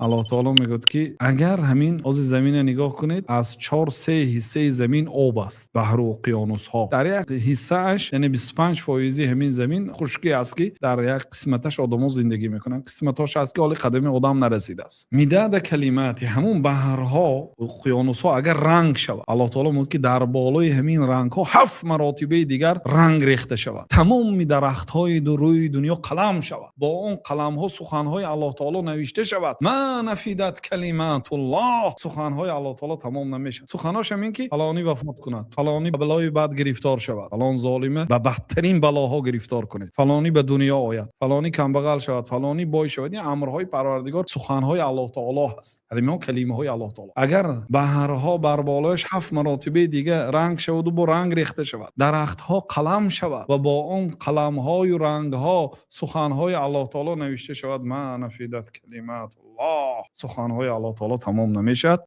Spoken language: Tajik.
Аллоҳ таоло мегӯяд, ки агар ҳамин ози замина нигоҳ кунед, аз чор се ҳиссаи замин об аст, баҳру уқёнусҳо. Дар як ҳиссааш, яъне 25 фоизи ҳамин замин хушкӣ аст, ки дар як қисматаш одамо зиндагӣ мекунанд, қисматҳош аст, ки ҳоли қадами одам нарасидааст. مداد كلماته, ҳамун баҳрҳо, уқёнусҳо агар ранг шавад, Аллоҳ таоло мегӯяд, ки дар болои ҳамин рангҳо ҳафт маротибаи дигар ранг рехта шавад, тамоми дарахтҳои рӯи дунё қалам шавад, бо он қаламҳо суханҳои Аллоҳ таоло навишта шавад, ما نفدت كلمات الله, суханҳои Аллоҳ таоло тамом намешавад. Суханҳош ҳамин, ки фалонӣ вафот кунад, фалонӣ ба балои бад гирифтор шавад, фалон золима ба бадтарин балоҳо гирифтор кунед, фалонӣ ба дунё ояд, фалонӣ камбағал шавад, фалонӣ бой шавад. Ин амрҳои Парвардигор, суханҳои Аллоҳ таоло ҳаст, калимаҳо, калимаҳои Аллоҳ таоло. Агар баҳрҳо бар болояш ҳафт маротибаи дига ранг шаваду бо ранг рехта шавад, дарахтҳо қалам шавад ва бо он қаламҳою рангҳо суханҳои Аллоҳ таоло навишта шавад, ما نفدت كلمات الله, суханҳои Аллоҳ таоло тамом намешавад.